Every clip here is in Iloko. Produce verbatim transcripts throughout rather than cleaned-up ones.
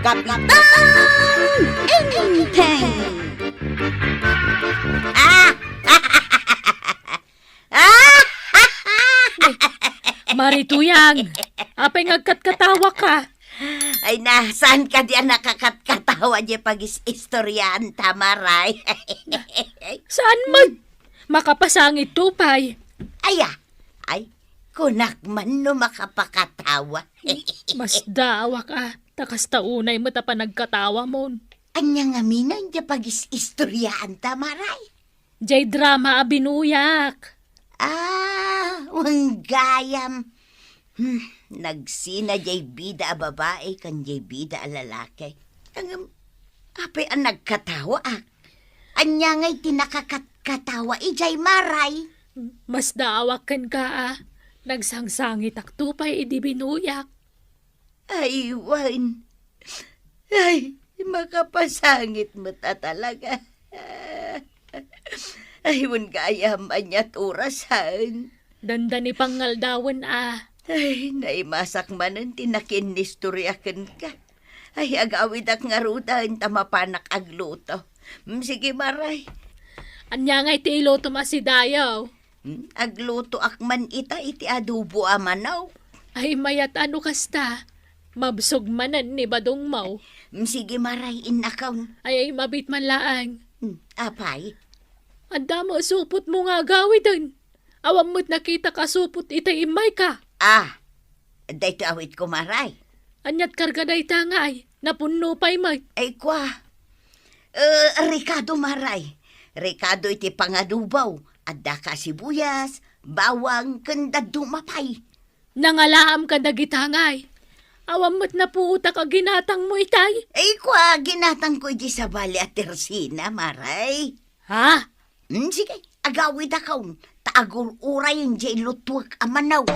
Kapitan Enteng! Ah! Ah! Marituyang, apay nga agkatkatawa ka? Ay na, saan ka di a nakakatkatawa di pag-is-istoryaanta, Maray? Saan man? Makapasangit to pay. Aya, ay, kunak man no makapakatawa. Masdaawak a, ta kasta unay met a panagkatawamon. Ania ngamin a pag-is-istoryaanta, Maray? Jay drama a binuyak. Ah, wen gayam. Hmm, nagsina jay bida a babai ken jay bida a lalaki. Ngem, apay a nagkatawaak? Ania ngay ti nakakatkatawa idiay, Maray? Masdaawak kenka a. Nagsangsangitak to pay idi binuyak. Ay, wen. Ay, makapasangit met a talaga. Ay, wen gayam, aniat orasen? Dandani pangngaldawen a. Ay, naimasak manen ti nakiinnistorya kenka. Ay, agawidak ngaruden ta mapanak agluto. Mm, sige, Maray. Ania ngay ti ilutom a sidayo? Hmm, aglutoak man ita iti adobo a manok. Ay, mayat a no kasta. Mabsog manen ni badongmo. Hmm, sige, Maray, innakon. Ay, ay, mabit man laeng. Hmm, apay? Adda met supotmo nga agawiden. Awan met nakitak a supot ita immayka. Ah, daytoy awitko, Maray. Aniat karga dayta ngay? Napunno pay met. Ay, kua. Eh, rikado, Maray. Rikado iti pangadobo. Adda ka sibuyas, bawang, ken dadduma pay. Nangalaam kadagita ngay. Awan met napuotak a ginatangmo itay. Ay, kua, ginatangko iti sabali a tersina, Maray. Ha? Hmm, sige, agawidakon, ta agur-urayen diay lutuek a manok.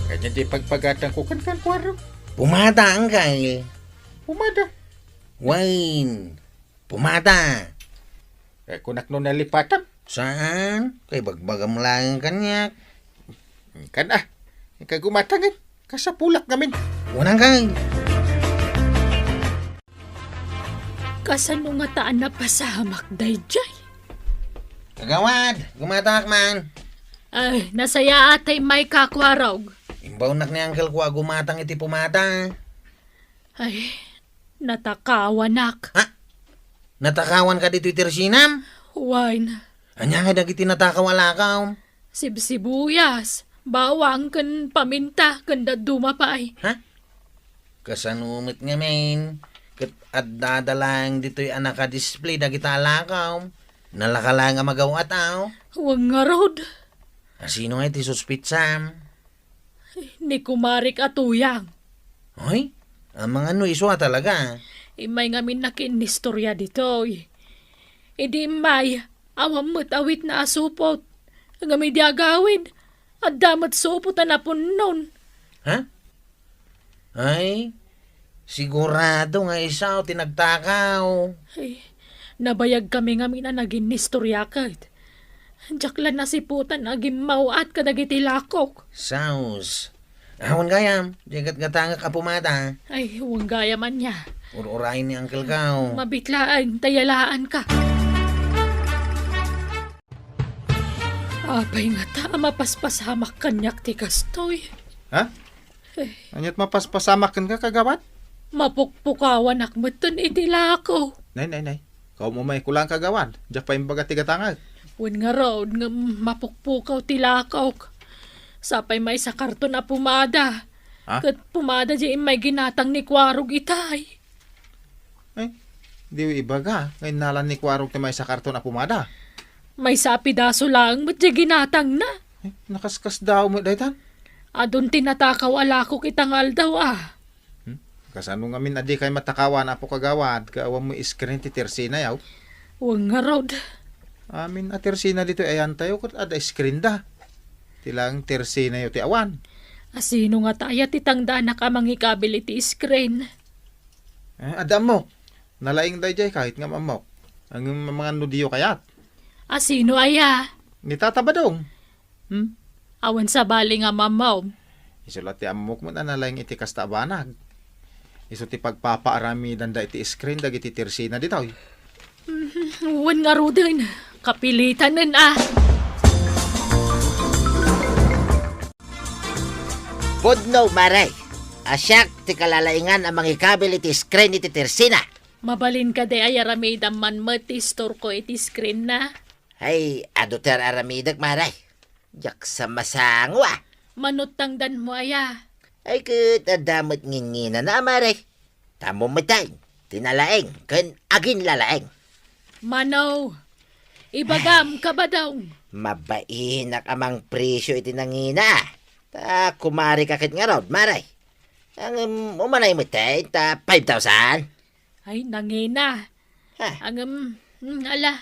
Kanya di pagpagatangko kenka, Kuarog. Pumada, anggal. Pumada? Wine. Pumada. Eh, kunak no nalipatam. Saan? Kay bagbagam laeng kaniak. Kan, ah. Ikaw gumatangan. Kasapulak ngamin. Unang kay. Kasano ngata a napasamak daydiay? Kagawad, gumatak man. Ay, nasayaat tay may kakuarog. Imbawnak ni uncle ko a gumatang iti pumada. Ay, natakawanak. Ha? Natakawan ka ditoy tersinam? Wen. Ania nga dagiti natakaw a lakaw? Sibsibuyas, bawang, ken paminta, ken dadduma pay. Ha? Kasano met ngamin? Ket adda da laeng ditoy a nakadisplay dagita a lakaw. Nalaka laeng a magaw-at, aw? Wen ngarud. Asino nga iti suspitsam? Ni kumarik a tuyang. Ay, amangan no isu a talaga. Immay ngamin nakiinnistorya ditoy. Idi immay, awan met awitna a supot. Ngem idi agawid, adda met supot a napunnon. Ha? Ay, sigurado nga isu ti nagtakaw. Ay, nabayagkami ngamin a naginnistorya ket. Diak la nasiputan a gimmaw-at kadagiti lakok. Saus. Awan gayam, diay gatgatangek a pumada. Ay, wen gayam ania. Ur-urayen ni Uncle Kao. Mabit laeng, ta yalaanka. Apay ngata a mapaspasamak kaniak ti kastoy? Ha? Eh. Aniat mapaspasamak kenka, kagawad? Mapukpukawanak metten iti lako. Nay, nay, nay. Kaum-umay ko lang, kagawad. Diak pay imbaga ti gatangek. Wen ngarud nga mapukpukaw ti lakok. Sapay maysa karton a pumada. Ha? Ket pumada diay immay ginatang ni Kuarog itay. Ay, diyo ibaga nga innalan ni Kuarog ti maysa karton a pumada. Maysa a pidaso laeng met diay ginatangna. Ay, nakaskasdaaw met daytan. Adun ti natakaw a lakok ita nga aldaw a. Hmm? Kasano ngamin a dikay matakawan, Apo Kagawad, ket awan mo screen ti tersinayo? Wen ngarud. Amin a tersina ditoy ayantayo ket adda screen da. Ti lang tersinayo ti awan. Asino ngata aya ti tangdanak a mangikabil iti screen? Eh, adda ammo. Nalaing daydiay kahit nga mammok. Ang mangan no diyo kayat. Asino aya? Ni Tata Badong. Hmm? Awan sabali nga mammaw. Isu la ti ammok met a nalaing iti kasta a banag. Isu ti pagpapaaramidanda iti screen dagiti tersina ditoy. Wen ngaruden, kapilitanen a. Pudno, Mare. A siak ti kalalaingan a mangikabil iti screen iti tersina. Mabalin kadi a aramidam man met ti istorko iti screen na? Ay, adu ti ar-aramidek, Mare. Diak sa masango, a. Mano ti tangdanmo aya? Ay, ket adda met nginginana, Mare. Tammo met ay, ti nalaing ken aginlalaing. Mano? Ibagam, Kabadong. Mabainak a mangpresio iti nangina. Ta kumarika ket ngarud, Mare. Ngem umanay met ay ta five thousand. Ay, nangina. Ha? Ngem, mm, ala,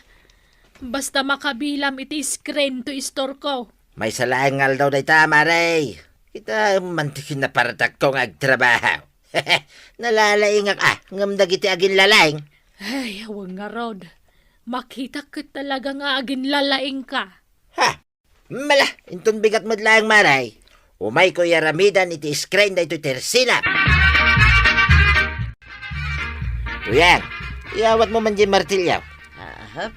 basta makabilam iti screen to istorko. Maysa laeng nga aldaw dayta, Mare. Kita man ti kinapartakko nga agtrabaho. Nalalaingak a, ngem dagiti aginlalaing. Ay, awan ngarud. Makitak ket talaga nga aginlalaingka. Ha? Mala, inton bigat met laeng, Mare. Umayko iyaramidan iti screen daytoy tersina. Tuyang, iyawatmo man diay martilyo. Aha.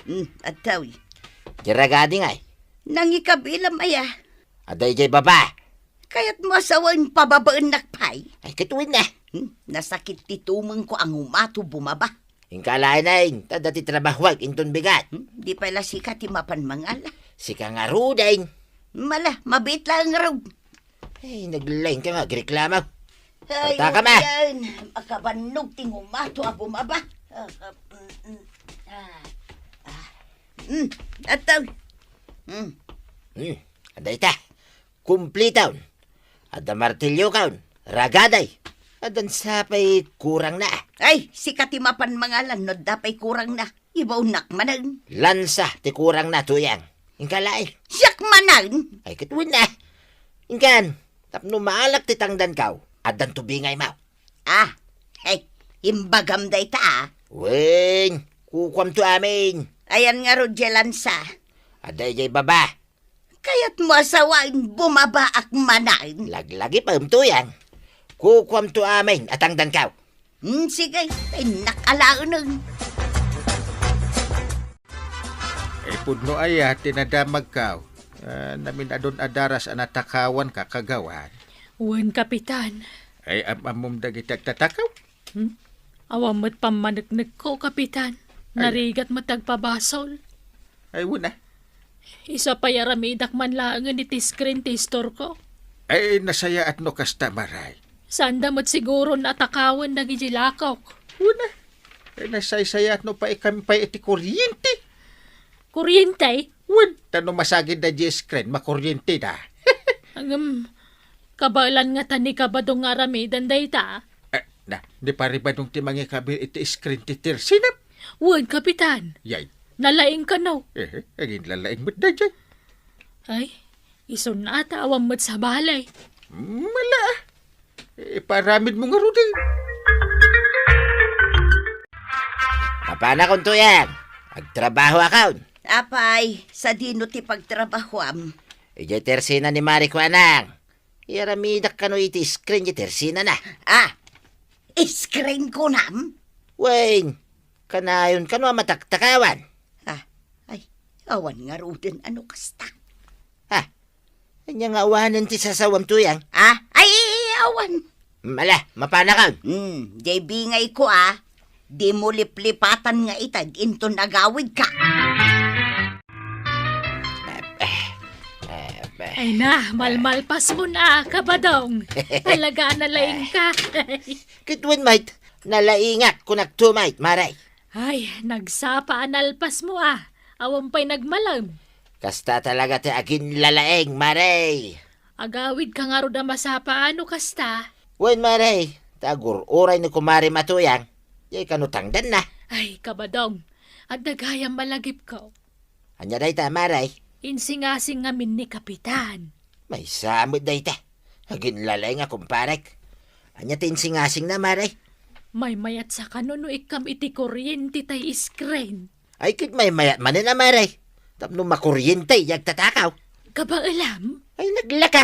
Hmm, adtoy. Diay ragadi ngay. Nangikabilam aya. Adda idiay baba. Kayatmo a sawen pababaennak pay? Ay, ket wen a. Hmm, nasakit ti tumengko a ngumato bumaba. Inka laeng, ta adda ti trabahuak inton bigat. Hmm, di pay la sika ti mapan mangala. Sika ngaruden. Mala, mabiit laeng ngarud. Ay, naglaing ka nga agreklamo. Ay, Pataka ma. Uyan, makabannog ti ngumato a bumaba. Ah, ah, mm, ah, ah. Hmm, adtoy. Hmm. Hmm, adda ita. Kumpliton. Adda martilyokon, ragadi. Addan sa pay kurangna. Ay, sika ti mapan mangalan no adda pay kurangna. Ibaonnak manen. Lansa ti kurangna, Tuyang. Inka laeng. Siak manen. Ay, ket wen a. Inkan, tapno maalak ti tangdanko, addan tubingaymo. Ah, hey, imbagam dayta, a. Wen, kukuamto amin. Ayan ngarud diay lansa? Adda idiay baba. Kayatmo a sawen bumabaak manen? Laglagipem, Tuyang. Kukuamto amin a tangdanko. Hmm, sige, innak alaenen. Ay, pudno aya ti nadamagko. Ah, namin-adun a daras a natakawanka, kagawad. Wen, Kapitan. Ay, am-ammom dagiti agtatakaw? Hmm? Awan met pammaneknekko, Kapitan. Ay. Narigat met ti agpabasol. Ay, wen a. Isu a pay aramidak man laengen iti screen ti istorko. Ay, nasayaat no kasta, Mare. Saanda met siguron a takawen dagiti lakok. Wen a. Ay, nasaysayaat no paikam pay iti kuryente. Kuryente? Wen, ta no masagidda diay screen, makuryenteda. Ngem, kabaelan ngata ni Kabadong nga aramidan dayta? Eh, na, di pay Badong ti mangikabil iti screen ti tersina? Wen, Kapitan. Yay. Nalaing kano? Eh, aginlalaing met daydiay. Ay, isun a ta awan met sabali. Mala. Iparamidmo ngaruden. Mapanakon, Tuyang. Agtrabahoakon. Apay, sadino ti pagtrabahoam? Idiay tersina ni Mare Kuanang. Iyaramidak kano iti screen ti tersinana. Ah, screen kunam? Wen, kanayon kano a mataktakawan. Ah, ay, awan ngaruden a no kasta. Ah, ania nga awanen ti sasawam, Tuyang? Ah, ay, awan. Mala, mapanakon. Hmm, diay bingayko, a. Dimo liplipatan nga ited inton agawidka. Ay na, malmalpasmon a, Kabadong. Talaga a nalaingka. Ket wen met, nalaingak, kunakto met, Mare. Ay, nagsapa a nalpasmo a. Awan pay nagmalem. Kasta talaga ti aginlalaing, Mare. Agawidka ngarud a masapa a no kasta? Wen, Mare, ta agur-uray ni Kumare Matuyang. Diay kano tangdanna. Ay, Kabadong, adda gayam a lagipko. Ania dayta, Mare? Insingasing ngamin ni Kapitan. Maysa met dayta. Aginlalaing a kumparek. Ania ti insingasingna, Mare? Maymayatsa kano no ikkam iti kuryente tay screen. Ay, ket maymayat manen a, Mare. Tapno makuryente ti agtatakaw. Kabaelam? Ay, naglaka.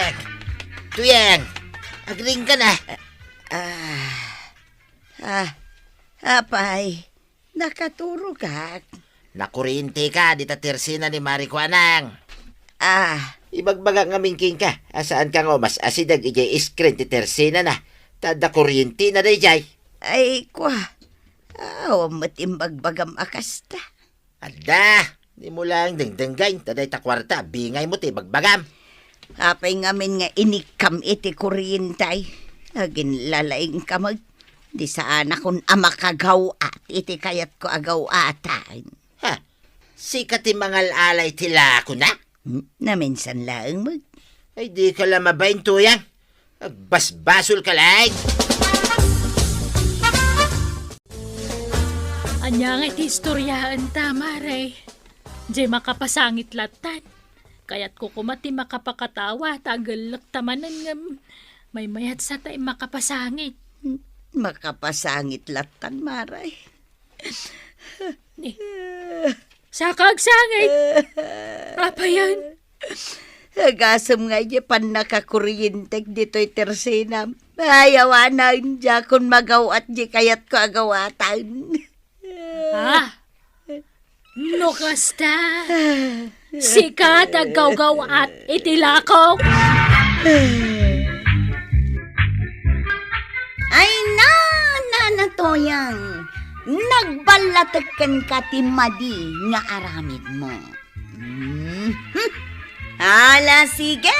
Tuyang! Tuyang! Agriingka na! Ah, ah, apay, nakaturogak. Nakurienteka dita tersena ni Mari Kuanang. Ah. Ibagbaga ngamin kenka, a saanka nga umas-asideg idiay screen ti tersenana, ta adda kurientena daydiay. Ay, kua. Awan met imbagbagam a kasta. Adda, dimo laeng dengdenggen, ta dayta kuarta, bingaymo ti ibagbagam. Apay ngamin nga inikkam iti kuriente? Aginlalaingka met. Di saanakon a makagaw-at iti kayatko a gaw-atan. Ha? Sika ti mangal-ala iti lakona? Hmm, naminsan laeng met. Ay, dika la mabain, Tuyang. Agbasbasolka laeng. Ania nga iti istoriaenta, Mare? Diay makapasangit lattan. Kayatko koma ti makapakatawa ta agellekta manen ngem maymayatsa ta makapasangit. Makapasangit lattan, Mare. Ni, saka agsangit. Apayen? Agasem nga idiay pannakakurientek ditoy tersenam. Ay, awanen, diakon magaw-at diay kayatko a gaw-atan. Ha? No kasta, sika ti aggawgaw-at iti lakok. Ay na, Nana Toyang, nagballatek kenka ti madi nga aramidmo. Mhm. Ala, sige!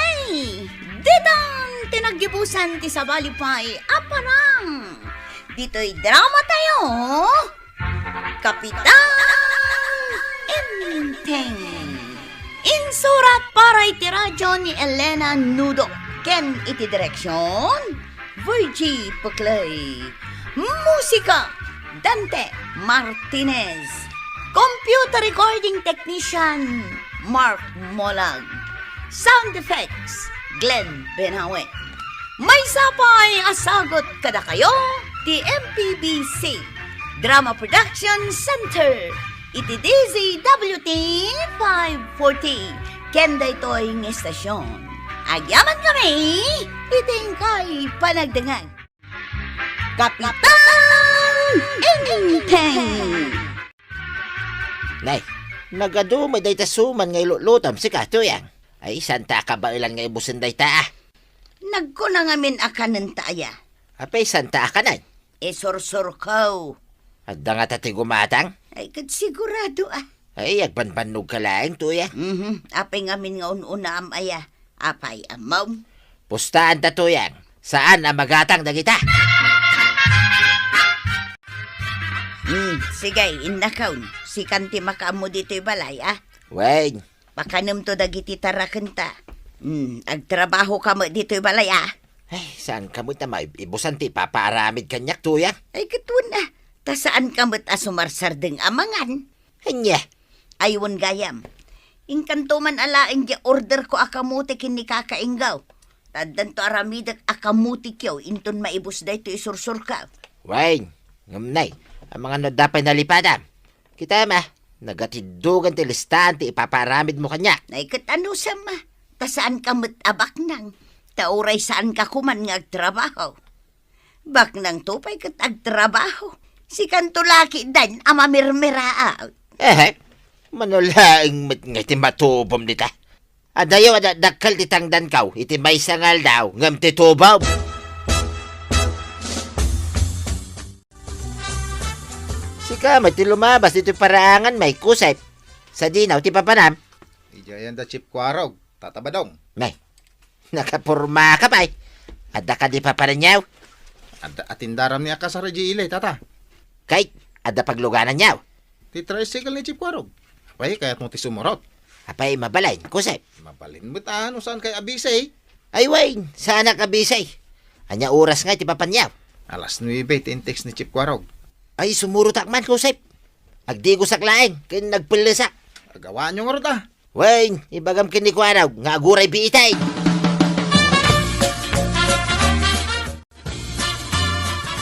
Ditan ti naggibusan ti sabali pay a parang ditoy drama tayo, Kapitan Enteng. Insurat para iti radyo ni Elena Nudo ken iti direksyon, Virgie Puclay. Musika, Dante Martinez. Computer recording technician, Mark Molag. Sound effects, Glenn Benawe. Maysa pay a sagut kadakayo ti M P B C Drama Production Center iti D Z W T five forty ken daytoy nga istasyon. Agyaman kami iti inkay panagdengngeg. Kapitan Enteng! Nay, nagadu met dayta suman nga ilutlutom sika, Tuyang. Ay, santa a kabaelan nga ibusen dayta, a. Nagkuna ngamin a kanenta aya. Apay santa a kanen? Isursurko. Adda ngata ti gumatang? Ay, ket sigurado, a. Ay, agbanbannogka laeng, Tuyang. Mhm. Apay ngamin nga un-unaam aya? Apay, ammom? Pustaanta, Tuyang. Saan a magatang dagita. Hmm, sige, innakon. Sikan ti makaammo ditoy balay, a. Wen. Pakanemto dagiti tarakenta. Hmm, agtrabahoka met ditoy balay, a. Ay, saanka met a maibusan ti ipapaaramid kaniak, Tuyang? Ay, ket wen, a. Ta saanka met a sumarsardeng a mangan. Ania? Ay, wen gayam. Inkanto man a laeng diay orderko a kamote ken ni Kaka Ingaw. Ta addanto aramidek a kamote kitaw inton maibus daytoy isursurko. Wen, ngem nay, amangan no adda pay nalipadam. Kitam, a, nagatiddogan ti listaan ti ipapaaramidmo kaniak. Ay, ket anusam, a, ta saanka met a baknang. Ta uray saanka koman nga agtrabaho. Baknangto pay ket agtrabaho. Sikanto la ketdin a mamirmiraat. Ehe, mano laeng met nga iti matubom dita. Adayo a dakdakkel ti tangdanko iti maysa nga aldaw ngem ti tubom. Sika met ti lumabas ditoy paraangan, May Kusep. Sadino ti papanam? Idiay ayan da Chief Kuarog, Tata Badong. Nay, nakapormaka pay. Adda kadi papananyo? Adda atindaram ni a kasar idiay ili, Tata. Kay, adda paglugananyo? Ti tricycle ni Chief Kuarog. Apay, kayatmo ti sumurot? Apay, mabalin, Kusep. Mabalin met a, no saan kay abisi? Ay, wen, saanak abisi. Ania oras ngay ti papanyo? Alas nuebe ti in-text ni Chief Kuarog. Ay, sumurotak man, Kusep. Agdigosak laeng, ken nagpellesak. Agawaanyo ngarud, a. Wen, ibagam ken ni Kuarog nga aguray biitay.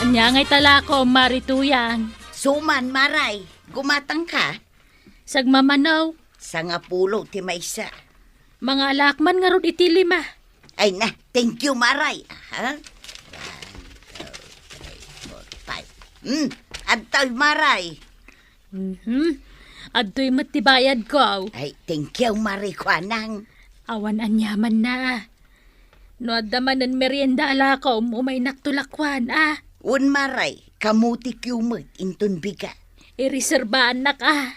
Ania ngay ta lakom, Mari Tuyang? Suman, Maray. Gumatangka? Sagmamano. Sangapulo ti maysa. Mangalak man ngarud iti lima. Ay na, thank you, Maray. Aha. One, two, three, four, five. Hmm, adtoy, Maray. Mhm. Adtoy met ti bayadko. Ay, thank you, Maray, kuanang. Awan aniamanna. No adda manen merienda a lakom, umaynakto lakuan, a. Wen, Maray, kamote kitaw met inton bigat. Ireserbaannak, a.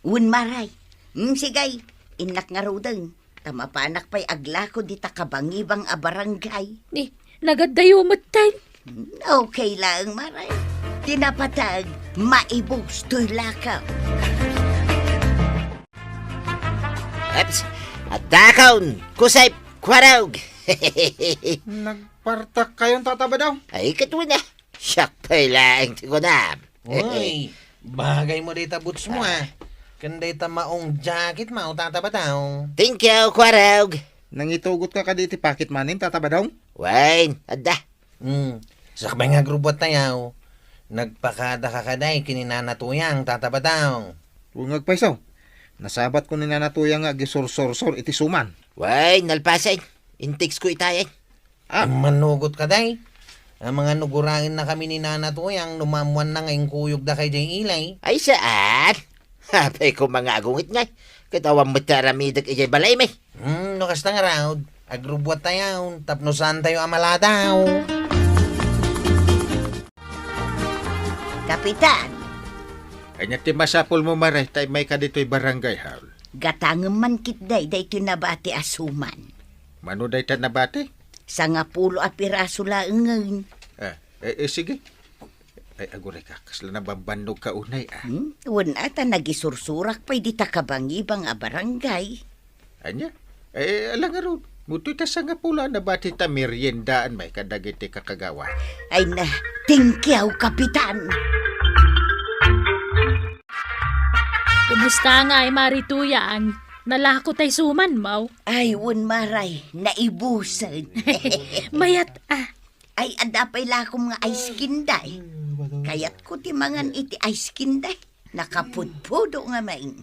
Wen, Maray. Hmm, sige, innak ngaruden. Ta mapanak pay aglako dita kabangibang a barangay. Ni, nagaddayo metten. Hmm, okay laeng, Maray. Ti napateg, maibus toy lako. Eps, addakon, Kusep, Kuarog. Nagpartak kayon, Tata Badong? Ay, ket wen a. Siak pay laeng ti kunam. Uy, bagay mo dayta boots mo, a. Ken dayta maong jacket mo, Tata Badong. Thank you, Kuarog. Nangitugot ka kadi iti pocket money, Tata Badong? Wen, adda. Hmm, sakbay nga agrubbuat tayo, nagpakada ka kadi ken ni Nana Tuyang, Tata Badong? Wen nga agpayso. Nasabat ko ni Nana Tuyang nga agisursursor iti suman. Wen, nalpasen. In-text ko itayen. A. Manugot ka, day. A, mangano guraenna kami ni Nana Tuyang no maammuanna nga inkuyogda kay jay ilay. Ay, saan? Apay ko mangagungit ngay. Ket awan met ti aramidek idiay balaymi. Hmm, no kasta ngarud, Agrubbuattayon tapno saantayo a maladaw. Kapitan! Ania ti masapulmo, Mare, ta immayka ditoy barangay hall? Gatangem man ketdi daytoy nabati a suman. Mano dayta nabati? Sangapulo a piraso laengen. Ah, eh, eh, sige. Ay, agurayka, kasla nabambannogka unay, ah. Hmm? Wen, a, ta nagisursurak pay dita kabangibang a barangay. Ania? Eh, ala ngarud, mutoy ta sangapulo a nabati ta meriendaan may kadagiti kakagawa. Ay na, thank you, Kapitan. Kumusta ngay, Mari Tuyang? Nalako tay sumanmo? Ay, wen, Maray, naibusen. Mayat, ah. Ay, adda pay lakom nga ice candy. Kayatko ti mangan iti ice candy. Nakapudpudo ngamin.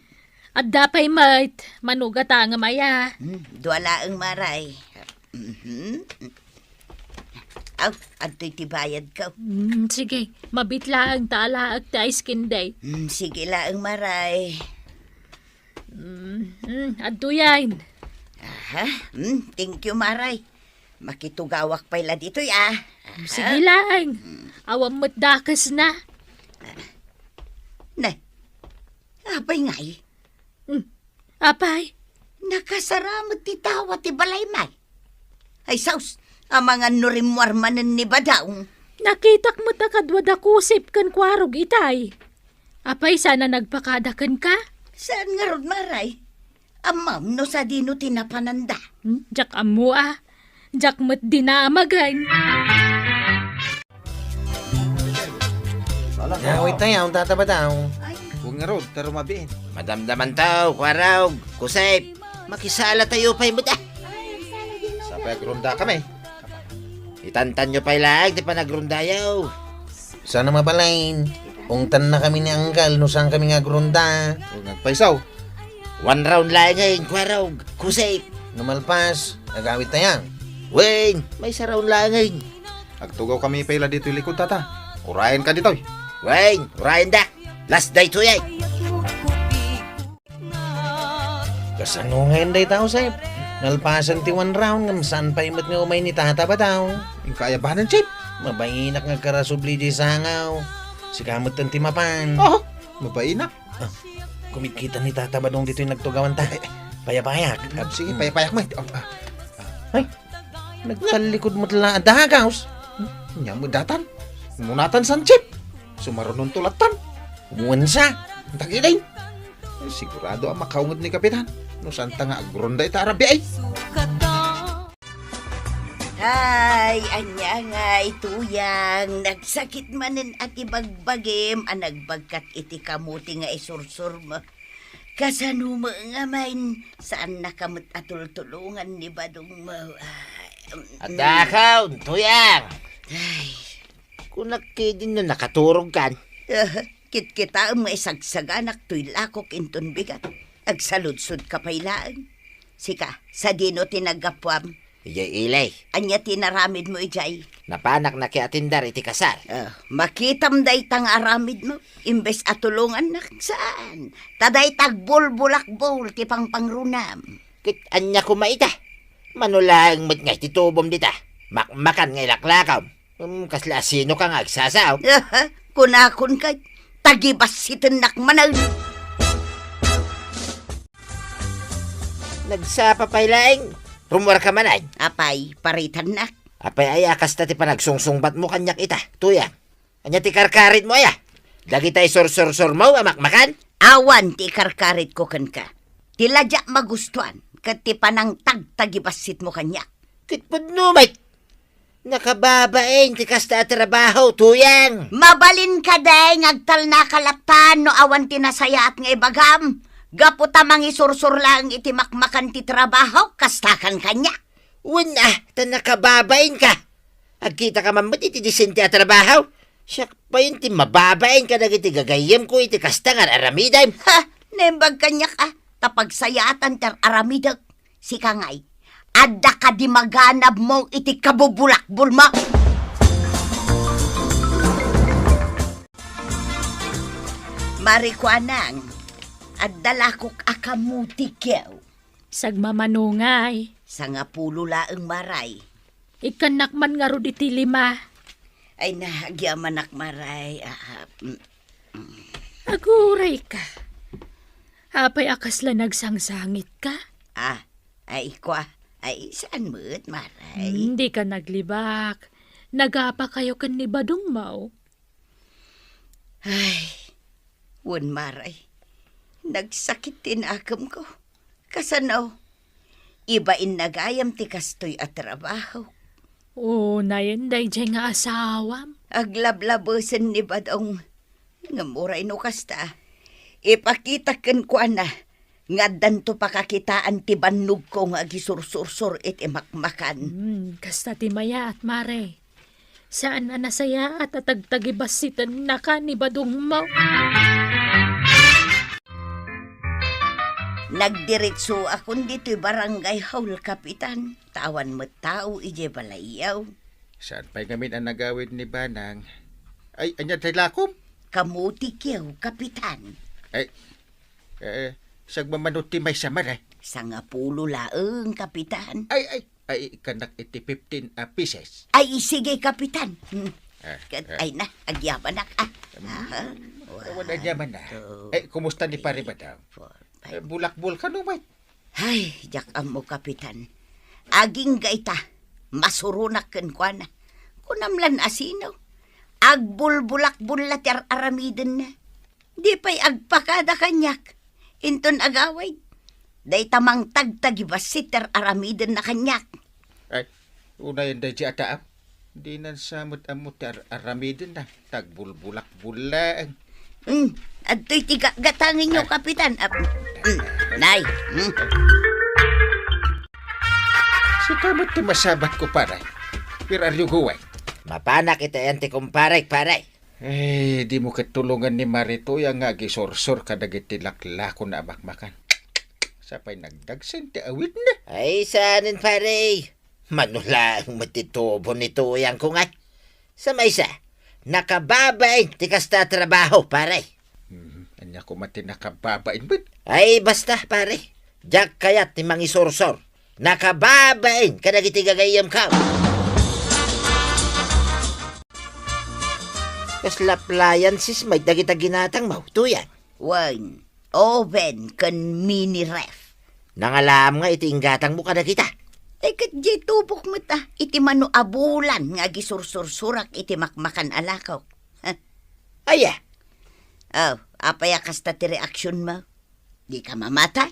Adda pay met, mano gatangem aya. Hmm, dua laeng, Maray. Mhm. Aw, adtoy ti bayadko. Hmm, sige, mabit laeng ta alaek ti ice candy. Hmm, sige laeng, Maray. Mm, mm, adtoyen. Aha, mm, thank you, Maray. Makitugawak pay la ditoy, ah. Aha. Sige laeng. Mm. Awan met dakesna. Ne, apay ngay? Mm, apay? Nakasara met ti tawa ti balay, may. Ay, sus, amangan no rimmuar manen ni Badong. Nakitak met a kadua da Kusep ken Kuarog itay. Apay, saan a nagpakada kenka? Saan ngarud, Maray? Ammom no sadino ti napananda? Hmm, diak ammo a. Diak met dinaamagen. Awit tayo, ang tata Badong. Wen ngarud, ta rumabiin. Madamdamantayo, Kuarog, Kusep. Makisalatayo pay met, ah. Sapay agrunda kami. Itantanyo pay laeng ti panagrundayo. Saan a mabalin? Ungtannakami ni Anggal no saankami nga agrunda. O, ngagpayso. One round laengen, Kuarog, Kusep. No malpas, agawit tayo. Wen, maysa round laengen. Agtugawkami pay la ditoy likod, tata. Urayenka ditoy. Wen, urayendak. Last daytoy, ay. Kasano ngay dayta, Josep? Nalpasen ti one round ngem saan pay met nga umay ni Tata Badong. Inka aya banen, Chief? Mabainak nga agkarasubli diay sangaw. Sika metten ti mapan. Oh, mabainak. Ah, kumitkita ni Tata Badong ditoy nagtugawanta. Eh, eh. Payapayak. Ah, sige, payapayak met. Oh, ah. Ay, nagtallikod met la a dagaws. Ania met daytan? Umunatan san, Chief? Sumarunonto lattan. Wensa? Tagidin. Eh, sigurado a makaunged ni Kapitan. No saanta nga agrunda ita a rabii, ay. Hay, ania ngay, Tuyang, nagsakit manen a ti bagbagim a nagbagkat iti kamuti nga isursurmo. Kasano met ngamin, saannaka met a tultulongan ni Badongmo. Ay, mm. Adda ka, Tuyang. Ay. Kunak ketdin no nakaturogkan. Ah, kitkitaem nga isagsaganak toy lakok inton bigat. Agsaludsodka pay laeng. Sika, sadino ti naggapuam? Idiay ili. Ania ti inaramidmo idiay? Napanak nakiatindar iti kasar. Ah, makitam dayta nga aramidmo. Imbes a tulongannak, saan? Ta dayta agbulbulakbol ti pangpangrunam. Ket ania koma ita? Mano laeng met nga iti tubom dita? Makmakan nga ilaklakam. Hmm, kasla asino ka nga agsasao? Kunakon kay, tagibassitennak manen. Nagsapa pay laeng, rummuarka manen. Apay, paritannak. Apay aya a kasta ti panagsungsungbatmo kaniak ita, Tuyang? Ania ti karkaritmo aya? Dagita isursursurmo a makmakan? Awan ti ikarkaritko kenka. Ti la diak magustuan ket ti panangtagtagibassitmo kaniak. Ket pudno met. Nakababain ti kasta a trabaho, Tuyang. Mabalin kadi nga agtalnaka lattan no awan ti nasayaat nga ibagam. Gapu ta mangisursur laeng iti makmakan ti trabaho, kastakan kaniak. Wen a, ta nakababainka. Agkitaka man met iti disente a trabaho. Siak pay ti mababain kadagiti gagayyemko iti kasta nga ar-aramidem. Ha! Naimbag kaniak a, ta pagsayaatan ti ar-aramidek. Sika ngay, adda kadi maganabmo iti kabubulakbolmo? Marikuanang, adda lakok a kamutikyo. Sagmamano ngay, Sangapulo laeng, Maray. Ikkannak man ngarud iti lima. Ay na, agyamanak, Maray. Ah, ah, mm, mm. Agurayka. Apay a kasla nagsangsangitka? Ah, ay, kwa. Ay, saan met, Maray? Hmm, dika naglibak. Nagapakayo ken ni Badong Mau. Ay, wen, Maray. Nagsakit ti nakemko. Kasano? Ibain na gayam ti kastoy a trabaho. Unayen daydiay nga asawam. Aglablabesen ni Badong. Ngem uray no kasta, ipakitak kenkuana nga addanto pakakitaan ti bannogko nga agisursursor iti makmakan. Hmm, kasta ti mayaat, Maray. Saan a nasayaat a tagtagibassitennaka ni Badong Mau. Nagdiretsoakon ditoy barangay hall, Kapitan. Ta awan met tao idiay balayyo. Saan pay ngamin a nagawid ni Banang? Ay, ania tay lakom? Kamutikyo, Kapitan. Ay, eh, sagmamano ti maysa, Maray? Sangapulo laeng, Kapitan. Ay, ay, ay, ikkannak iti fifteen a pieces. Ay, sige, Kapitan. Hmm. Ah, kat-, ah. Ay na, agyamanak, ah. Hmm. Aha. Awan, agyamanak. One, two, Ay, kumusta ni Pare three, Badong? Four, five. Eh, bulakbol kano met? Ay, diak ammo, Kapitan. Agingga ita, masuronak kenkuana. Kunam lan a sino? Agbulbulakbul la ti ar-aramidenna. Di pay agpakada kaniak. Inton agawid, dayta mangtagtagibassit ti ar-aramidenna kaniak. Ay, unayen daydiay a tao. Dinan sa met ammo ti ar-, aramidenna. Tagbulbulakbul laeng. Hmm, adtoy ti ga-, gatangenyo, Ah. Kapitan. Ah, hmm, nay, hmm. Sika met ti masabatko, Pare. Where are you going? Mapanak iti ayan ti kumparek, Pare. Eh, dimo ket tulongan ni Mare Tuyang nga agisursor kadagiti laklakonna a makmakan. Sapay nagdagsen ti awidna. Ay, saanen, Pare. Mano laeng met ti tubo ni Tuyangko ngay. Sa maysa, nakababain ti kasta a trabaho, Pare. Hmm, ania koma ti nakababain met? Ay, basta, Pare. Diak kayat ti mangisursor. Nakababain kadagiti gagayyemko. Kasla appliances met dagita ginatangmo, Tuyang? Wen, oven ken mini ref. Nangalaam nga iti inggatangmo kadagita? Eh, ket diay tubok met, ah, iti mano a bulan nga agisursursurak iti makmakan a lakok. Aya? Oh, apay a kasta ti reaksionmo? Dika mamati?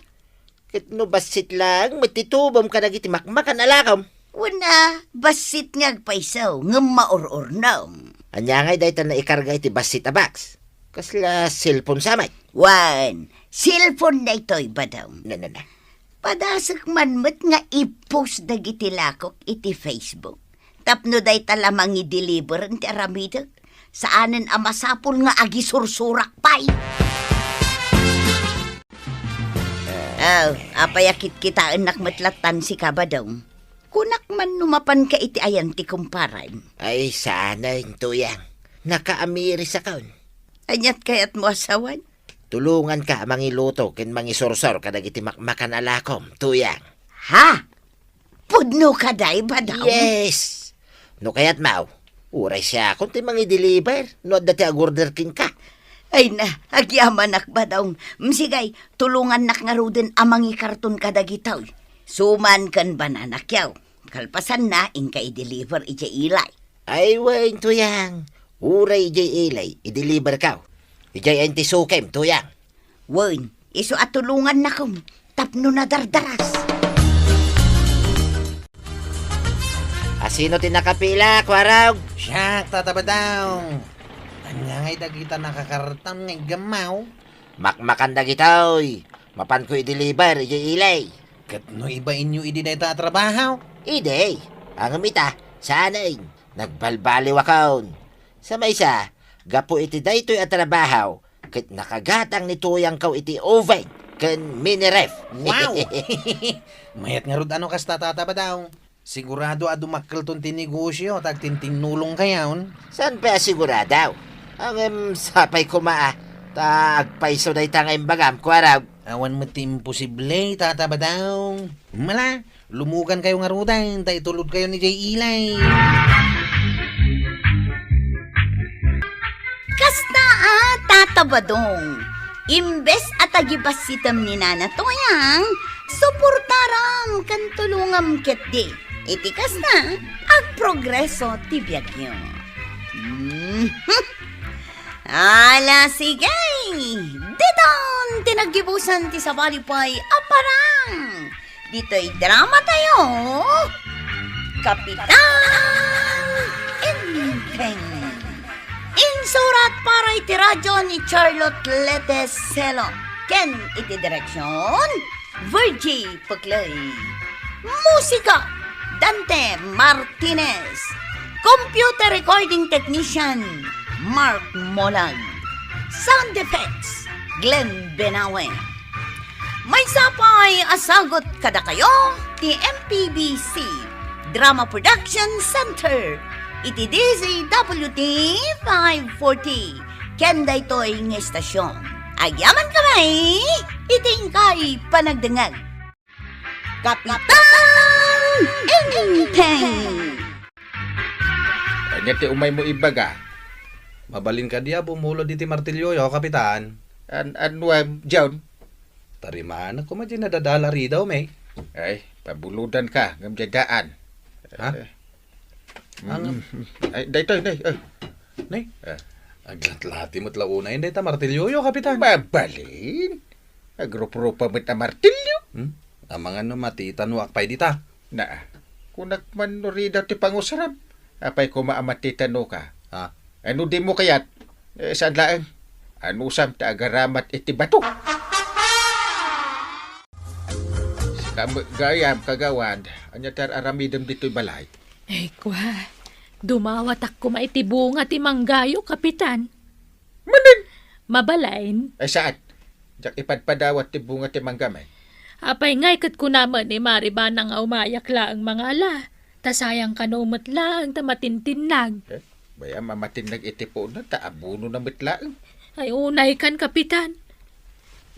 Ket no bassit laeng met ti tubom kadagiti makmakan a lakom. Wen a, bassit nga agpayso, ngem maur-urnom. Ania ngay dayta naikarga iti bassit a box? Kasla cellphone sa met? Wen, cellphone daytoy, Badong. Na, na, na. Padasek man met nga i-post dagiti lakok iti Facebook. Tapno dayta la mangideliver ti aramidek, saanen a masapul nga agisursurak pay. Oh, apay a kitkitaennak met lattan sika, Badong? Kunak man no mapanka iti ayan ti kumparem. Ay, saanen, Tuyang. Nakaamirisakon. Aniat kayatmo a sawen? Tulonganka a mangiluto ken mangisursor kadagiti makmakan a lakom, Tuyang. Ha? Pudno kadi, Badong? Yes! No kayatmo, uray siakon ti mangideliver no adda ti agorder kenka. Ay na, agyamanak, Badong. Mm, sige, tulongannak ngaruden a mangikarton kadagitoy. Suman ken bananakyo. Kalpasanna, inka ideliver idiay ilay. Ay wen, Tuyang. Uray idiay ilay, ideliverko. Idiay ayan ti sukem, Tuyang. Wen, isu a tulongannakom tapno nadardaras. Asino ti nakapila, Kuarog? Siak, Tata Badong. Ania ngay dagita nakakarton nga iggammaw? Makmakan dagitoy. Mapanko ideliver idiay ilay. Ket no ibainyo idi dayta a trabaho? Idi. Ngem ita, saanen. Nagbalbaliwakon. Sa maysa, gapu iti daytoy a trabaho, ket nakagatang ni Tuyangko iti oven ken mini ref. Wow! Mayat ngarud a no kasta, Tata Badong. Sigurado a dumakkelton ti negosio ta agtintingnolongkayon. Saan pay a sigurado? Ngem sapay koma a, ta agpayso dayta nga imbagam, Kuarog. Awan met ti imposible, Tata Badong. Mala, Lumugankayo ngaruden, ta itulodkayon idiay ilay. Kasta a, Tata Badong, imbes a tagibasitem ni Nana Toyang, suportaram ken tulongam ketdi. Iti kasta, agprogreso ti biagyo. Mhm. Ala, sige! Diton ti naggibusan ti sabali pay a parang! Ditoy drama tayo, Kapitan Enteng. Insurat para iti radyo ni Charlotte Lete Selo ken iti direksyon, Virgie Puclay. Musika, Dante Martinez. Computer recording technician, Mark Molag. Sound effects, Glenn Benawe. Maysa pay a sagut kadakayo ti M P B C Drama Production Center iti D Z W T five forty ken daytoy nga istasyon. Agyaman kami iti inkay panagdengngeg. Kapitan Enteng! Ania ti umaymo ibaga? Mabalin kadi a bumulod iti martilyoyo, Kapitan? An-, ania, John? Tarimanak koma diay nadadala ridaw, me. Ay, pabulodanka, ngem diay daan. Ha? Eh. Ano? Mm. Ay, daytoy, nay, eh. Nay? Eh. Aglatlati met la unay dayta martilyoyo, Kapitan. Mabalin? Agrup-rupa met a martilyo? Hmm? Amangan no matitanoak pay dita. Naa. Kunak man no ridaw ti pangusaram. Apay koma a matitanoka? Ha? Ano dimo kayat? Eh, saan laeng? Anusam ta agaramat iti bato? Sika met gayam, kagawad, ania ti ar-aramidem ditoy balay? Ay, kua, dumawatak koma iti bunga ti manggayo, Kapitan. Manen? Mabalin. Ay, saan? Diak ipadpadawat ti bunga ti mangga, may. Apay ngay ket kuna met ni Mari Banang a umayak laeng mangala, ta sayang kano met laeng ta matintinnag. Eh, bay-am a matinnag iti puno, ta abunona met laeng. Ay, unaykan, Kapitan.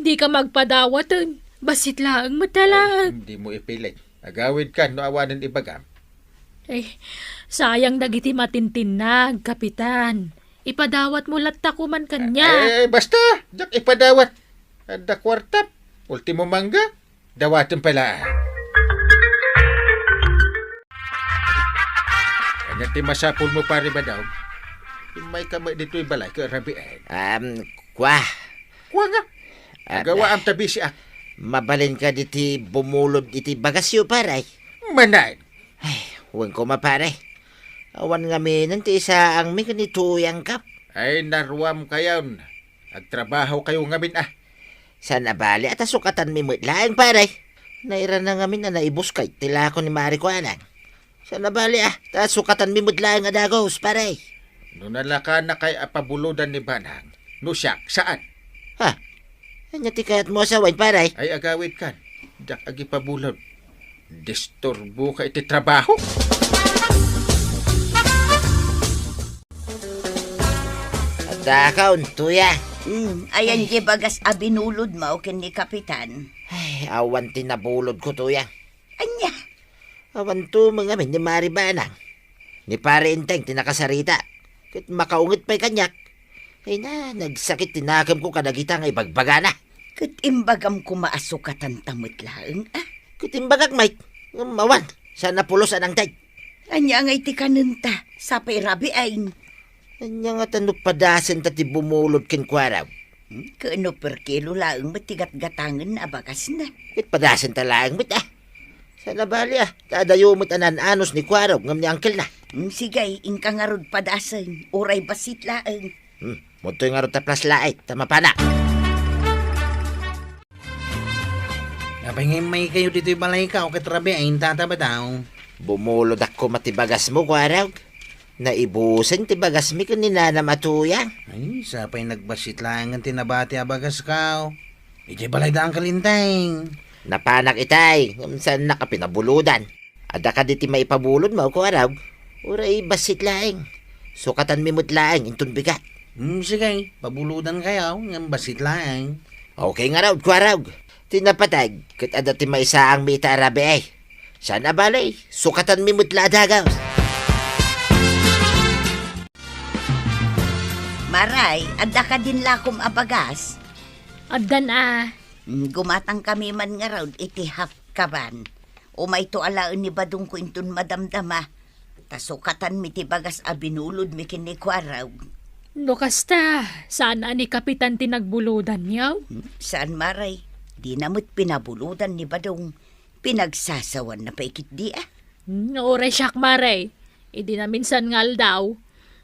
Dika magpadawaten. Bassit laeng met a laeng. Ay, dimo ipilit. Agawidkan no awanen ibagam. Eh, sayang dagiti matintinnag, Kapitan. Ipadawatmo latta koman kaniak. Eh, basta, diak ipadawat. Adda kuartam. Ultimo mangga, dawatem pay laeng. Ania ti masapulmo, Pare Badaw? Immayka met ditoy balay ket rabiin. Um, kua. Kua nga? Ah, Agawaam ta bisiak. Mabalin kadi ti bumulod iti bagasyo, pare? Manen. Ay, wen koma, pare. Awan ngaminen ti isaangmi ken ni Tuyang, kap. Ay, naruamkayon. Agtrabahokayo ngamin, ah. Saan a bali a ta sukatanmi met laeng, pare. Nairana ngamin a naibuskay ti lako ni Mari Kuanang. Saan a bali, ah, ta sukatanmi met laeng a dagus, pare. No nalakanakay a pabulodan ni Banang, no siak, saan? Ha? Ania ti kayatmo a sawen, pare? Ay, agawidkan. Diak agipabulod. Disturboka iti trabaho. Adda ka, Tuyang. Hmm, ayan, ay, diay bagas a binulodmo ken ni Kapitan. Ay, awan ti nabulodko, Tuyang. Ania? Awan tumeng amin ni Mari Banang. Ni Pare Enteng ti nakasarita. Ket makaunget pay kaniak. Ay na, nagsakit ti nakemko kadagita nga ibagbagana. Ket imbagam koma a sukatanta met laeng, ah? Ket imbagak, Mike. Ngem awan, saan a pulos a nangted. Ania ngay ti kanenta, sapay rabiin? Ania ngata no padasenta ti bumulod kenkuana? Hmm? Ket no per kilo laeng met ti gatgatangen a bagasna. Ket padasenta laeng met, ah. Saan a bali, ah. Ta adayo met a naan-anus ni Kuarog ngem ni angkelna. Hmm, sige, inka ngarud padasen, uray bassit laeng. Hmm, mudtoy ngarud ta flashlight, ta mapanak. Apay nga immaykayo ditoy balayko ket rabiin, Tata Badaw? Bumulodakon ti bagasmo, Kuarog. Naibusen ti bagasmi ken ni Nanam a Tuyang. Ay, sapay nagbassit laengen ti nabati a bagasko. Idiay balay da Uncle Enteng. Napanak itay, ngem saannak a pinabulodan. Adda kadi ti maipabulodmo, Kuarog? Uray bassit laeng. Sukatanmi met laeng inton bigat. Hmm, sige, pabulodankayo, ngem bassit laeng. Okay ngarud, Kuarog. Ti napateg, ket adda ti maisaangmi ita a rabii. Saan a bale, sukatanmi met la a dagus. Maray, adda kadin lakom a bagas? Addan a. Mm, gumatangkami man ngarud iti half kaban. Umayto alaen ni Badongko inton madamdama. Ta sukatanmi ti bagas a binulodmi ken ni Kuarog. No kasta, saan a ni Kapitan ti nagbulodanyo? Hmm, saan, Maray. Dina met pinabulodan ni Badong. Pinagsasawanna pay ketdi a. Hmm, uray siak, Maray. Idi naminsan nga aldaw,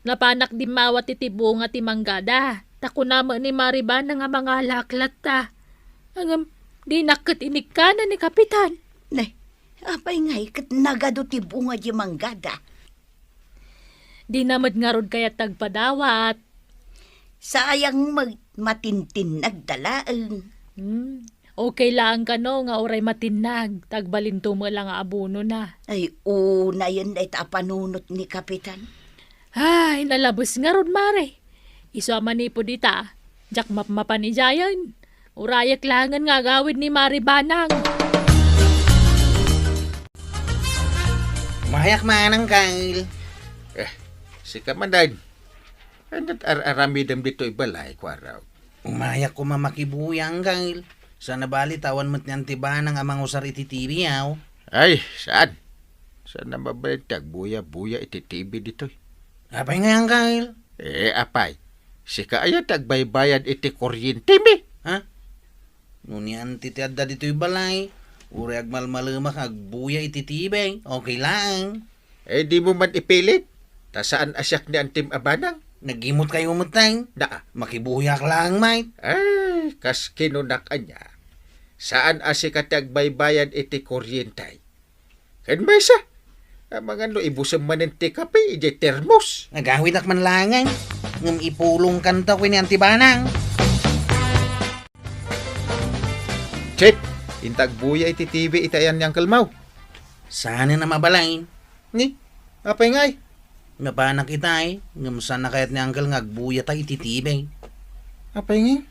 napanak dimmawat iti bunga ti manggada. Ta kuna met ni Mari Banang a mangala ak latta. Ngem, dinak ket inikkana ni Kapitan. Ne, apay ngay ket nagadu ti bunga di manggada? Dina met ngarud kayat ti agpadawat. Sayang met, matintinnag da laeng. Hmm. Okay laeng kano nga uray matinnag, ta agbalinto met la nga abonona. Ay, unayen dayta a panunot ni Kapitan. Ay, nalabes ngarud, Mare. Isu a manipud ita, diak mapmapan idiayen. Urayek laengen nga agawid ni Mari Banang. Mayak manang, Kyle. Eh, sika man, Dad. Ania ti ar-aramidem ditoy balay, Kuarog? Umayak koma makibuya, Kyle. Saan a bale ta awan met ni Auntie Banang a mangusar iti T V, aw? Ay, saan? Saan a mabalin ti agbuya-buya iti T V ditoy? Apay ngay, Kyle? Eh, apay, sika aya ti agbaybayad iti kuryentemi? Ha? No ni Auntie ti adda ditoy balay, uray agmalmalemak nga agbuya iti T V, okay laeng. Eh, dimo man ipilit, ta saan a siak ni Auntiem a Banang. Nagimot kayo met, tay? Naa. Makibuyak laeng, mate. Ay, kas kinunak ania. Saan a sika ti agbaybayad iti kuryente. Ken maysa, amangan no ibusem manen ti kape idiay termos. Nagawidak man laeng, ngem ipulongkanto ken ni Auntie Banang. Chet, inta agbuya iti T V iti ayan ni Uncle Mau. Saan a mabalin? Ni, apay ngay? Napanak itay, ngem saan a kayat ni Uncle nga agbuyata iti T V. Apay ngay?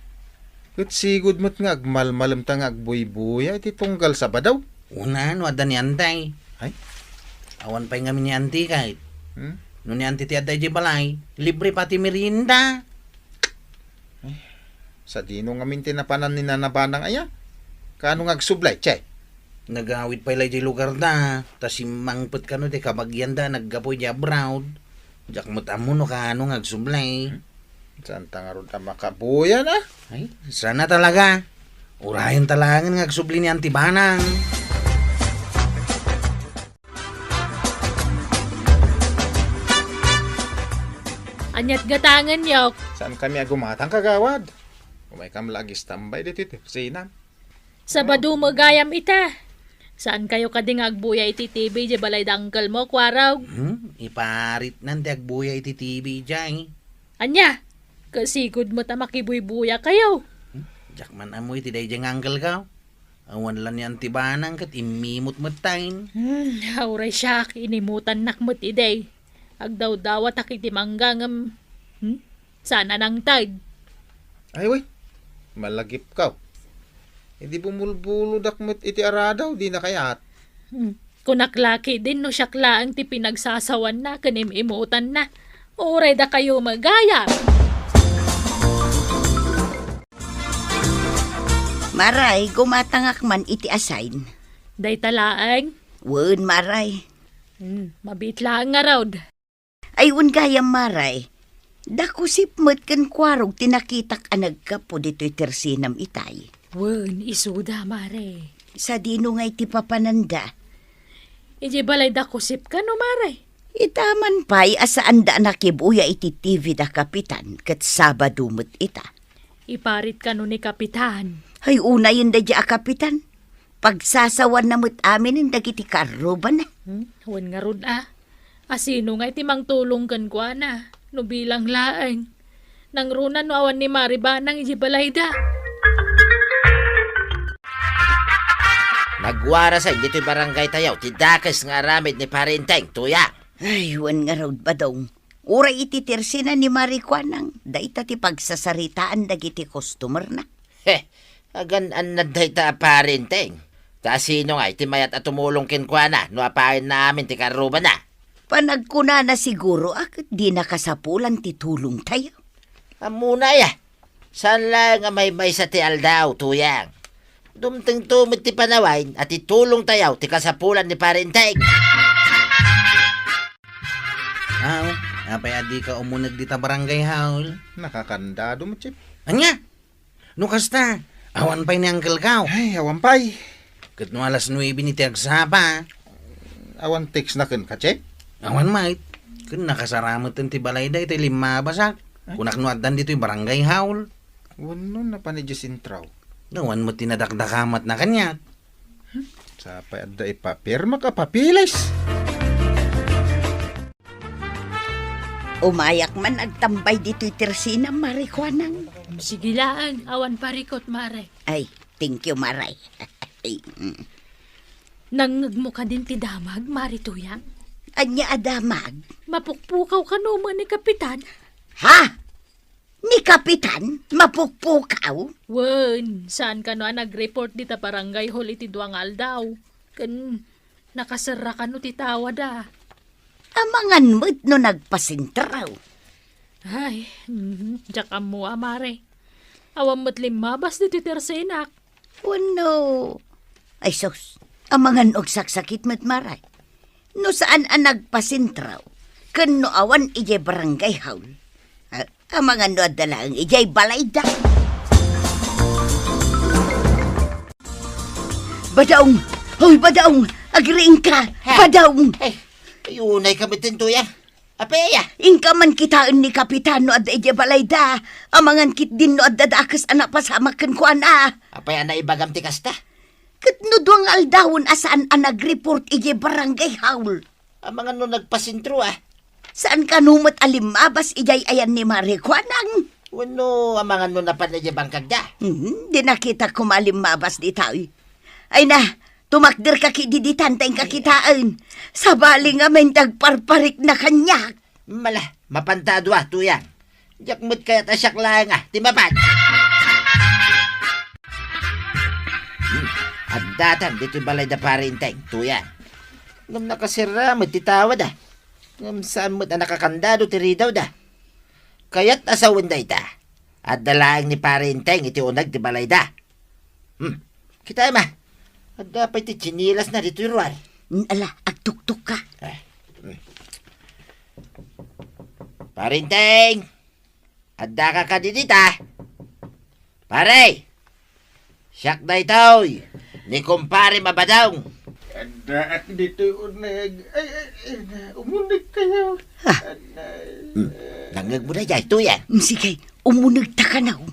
Ket sigud met nga agmalmalemta nga agbuybuya iti tunggal Sabado. Una, no adda ni Auntie. Ay? Awan pay ngamin ni Auntie, kayat. Hmm? No ni Auntie ti adda idiay balay, libre pay ti merienda. Ay, sadino ngamin ti napanan ni Nana Banang aya? Kaano nga agsublay, Che? Nagawid pay la idiay lugarda, ta simmangpet kano ti kabagianda a naggapu idiay abroad. Diak met ammo no kaano nga agsublay. Hmm? Saanta ngarud a makabuya na? Ay, saan a talaga. Urayenta laengen nga agsubli ni Auntie Banang. Aniat gatangen, yok? Saan kami a gumatang, kagawad? Umaykam la agistambay ditoy tersinam. Sabado met gayam ita. Saan kayo kadi nga agbuya iti T V idiay balay da uncle mo, Kuarog? Hmm, iparitnan ti agbuya iti T V idiay. Ania? Kasigud met a makibuybuya kayo. Hmm, diak man ammo iti daydiay nga uncle ko. Awan la ni Auntie Banang ket immimot met tayo. Hmm, uray siak, inimutannak met idi. Agdawdawatak iti mangga ngem, hmm? Saan a nangted. Ay, wen. Malagipkaw. Idi bumulbulodak met iti aradaw, dina kayat. Hmm. Kunak la ketdin no siak laeng ti pinagsasawanna ken im-imutanna. Uray dakayo met gayam. Maray, gumatangak man iti assign. Dayta laeng? Wen, Maray. Hmm, mabiit laeng ngarud. Ay, wen gayam, Maray. Dakusip met ken Kuarog ti nakitak a naggapu ditoy tersinam itay. Wen, isuda, Maray. Sadino ngay ti papananda? Idiay balay Dakusip kano, Maray? Ita man pay a saanda a nakibuya iti T V da Kapitan ket Sabado met ita. Iparit kano ni Kapitan. Hay, unayen daydiay a Kapitan. Pagsasawanna met aminen dagiti karrubana. Hmm? Wen ngarud a. Asino ngay ti mangtulong kenkuana? No bilang laeng. Nangruna no awan ni Mari Banang idiay balayda. Nagwarasen ditoy barangay tayo ti dakes nga aramid ni Pare Enteng, Tuyang. Ay, wen ngarud, Badong. Uray iti tersinan ni Mari Kuanang, dayta ti pagsasaritaan dagiti customerna. He, agan-annad dayta a Pare Enteng. Ta sino ngay ti mayat a tumulong kenkuana no apayenna amin ti karrubana? Panagkunana siguro a ket dina kasapulan ti tulongtayo. Ammona aya, saan laeng a maymaysa ti aldaw, Tuyang. Dumtengto met ti panawen a ti tulongtayo ti kasapulan ni Pare Enteng. Aw, apay a dika umuneg dita barangay hall? Nakakandado met, Chief. Ania? No kasta, awan pay ni Uncle Kao. Ay, awan pay. Ket no alas nuebe ni ti agsapa. Awan text na kenka, Chief? Awan met. Ket nakasara met ti balayda iti limmabasak. Ay. Kunak no addan ditoy barangay hall. Wenno napan idiay sentro? Awan met ti nadakdakamatna kaniak. Hmm? Sapay adda ipapirmak a papeles. Umayak man agtambay ditoy tersina, Mare Kuanang. Sige laeng, awan parikut, Mare. Ay, thank you, Mare. Mm. Nangngegmo kadin ti damag, Mare Tuyang? Ania a damag? Mapukpukaw kano met ni Kapitan? Ha? Ni Kapitan? Mapukpukaw? Wen, saan kano a nag-report dita barangay hall iti dua nga aldaw. Ken nakaserra kano ti tawada. Amangan met no nagpasentro. Ay, mhm, diak ammo a, Mare. Awan met limmabas ditoy tersenak. Wenno, ay sus, amangan no agsaksakit met, Mare. No saan a nagpasentro, ken no awan idiay barangay hall, a-, amangan no adda laeng idiay balayda. Badaong! Hoy, Badaong! Agriingka! Ha? Badaong! Ay, ay, unay kami, Tintuya. Apay aya? Inka man kitaen ni Kapitan no adda idiay balayda. Amangan ketdin no adda dakes a napasamak kenkuana. Apay a naibagam ti kasta? Ket no dua nga aldawen a saan a nag-report idiay barangay hall. Amangan no nagpasentro, a. Saan kano met a limmabas idiay ayan ni Mare Kuanang? Wenno amangan no napan idiay bangkagda? Hmm, di nakita koma limmabas ditoy. Ay na, tumakderka ketdi ditan ta inka kitaen. Sabali ngamin ti agparparikna kaniak. Mala, mapanta a dua, Tuyang. Diak met kayat a siak laeng a ti mapan. Hmm, addatan ditoy balayda Pare Enteng, Tuyang. Ngem nakaserra met ti tawada. Ngem saan met a nakakandado ti ridawda. Kayat a sawen dayta. Adda laeng ni Pare Enteng iti uneg ti balayda. Hmm. Kitaem a. Adda pay ti tsinelasna ditoy ruar. Mm, ala, agtuktokka. Eh, hmm. Pare Enteng! Addaka kadi dita? Pare! Siak daytoy, ni Kumpare Mabadong. Addaak ditoy uneg. Ay, ay, ay, na, umuneg kayo. Ha? Anay. Hmm. Nangngegmo daydiay, Tuyang? Mm, sige, umunegta kano.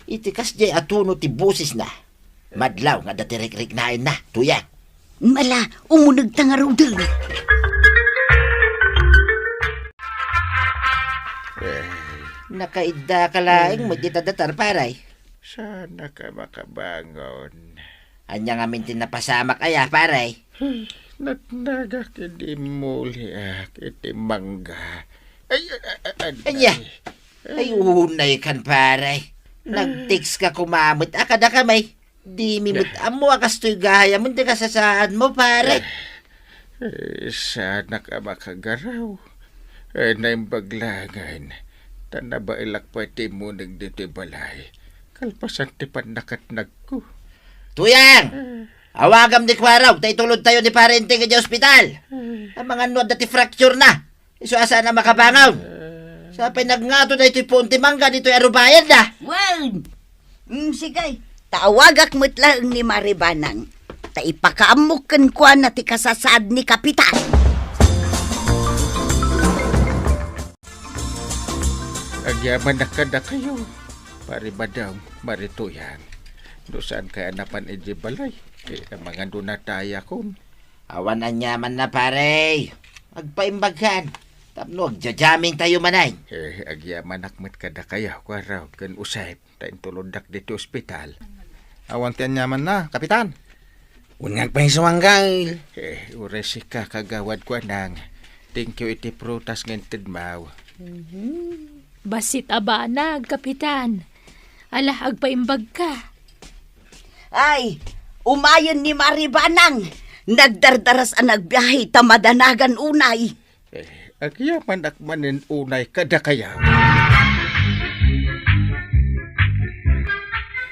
Iti kasdiay a tono ti bosesna, madlaw nga adda ti rikriknaenna, Tuyang. Mala, umunegta ngaruden. Eh. Nakaiddaka laeng met dita datar, pare. Saanka makabangon. Ania ngamin ti napasamak aya, pare? Natnagak idi immuliak iti mangga. Ay, ay, ay, ay, ania? Ay, unay kan, pare. Nag-text ka koma met a kadakami. Dimi met ammo a kastoy gayam ti kasasaadmo, pare. Eh, saanak a makagaraw. Eh, naimbag laengen. Ta nabaelak pay ti immuneg ditoy balay. Kalpasan ti pannakatnagko. Tuyang! Eh. Awagam ni Kuarog ta itulodtayo ni Pare Enteng idiay ospital. Eh. Amangan no adda ti fracture na. Isu a saan a makabangon. Sapay nagngato daytoy puon ti mangga ditoy a rubayanna. Wen! Mm, sige. Ta awagak met laeng ni Mare Banang. Ta ipakaammok kenkuana ti kasasaad ni Kapitan. Agyamanak kadakayo, Pare Badong, Mare Tuyang. No saan kaya napan idiay balay? Eh, amangan no natayakon. Awan aniamanna, pare. Agpaimbagkan. Tapno agja-jamming tayo manen. Eh, agyamanak met kadakayo, Kuarog, ken Usep, ta intuloddak ditoy ospital. Awan ti aniamanna, Kapitan. Wen nga agpayso, Anggal. Eh, uray sika, Kagawad Kuanang. Thank you iti prutas nga intedmo. Mhm. Bassit a banag, Kapitan. Ala, agpaimbagka. Ay, Umayen ni Mari Banang. Nagdardaras a nagbiahe ta madanagan unay. Eh, agyamanak manen unay kadakayo.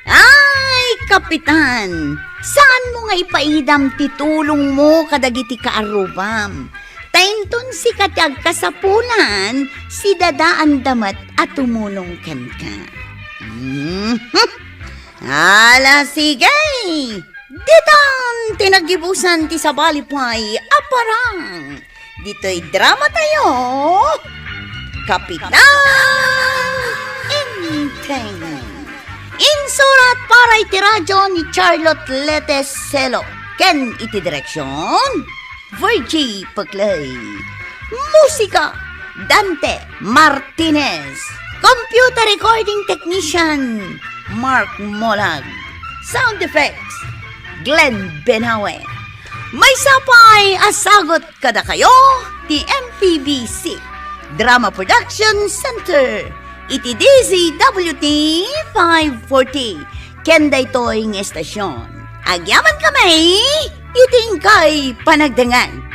Ay, Kapitan, saanmo nga ipaidam ti tulongmo kadagiti kaarrubam? Ta inton sika ti agkasapulan, sidadaanda met a tumulong kenka. Mhm. Ala, sige! Ditan ti naggibusan ti sabali pay a parang. Ditoy drama tayo, Kapitan Enteng. Insurat para iti radyo ni Charlotte Lete Selo ken iti direksyon, Virgie Peclay. Musika, Dante Martinez. Computer recording technician, Mark Molag. Sound effects, Glenn Benawe. Maysa pay a sagut kadakayo ti M P B C Drama Production Center iti D Z W T five forty. Ken daytoy nga estasyon, agyaman kami iti inkay panagdengngeg.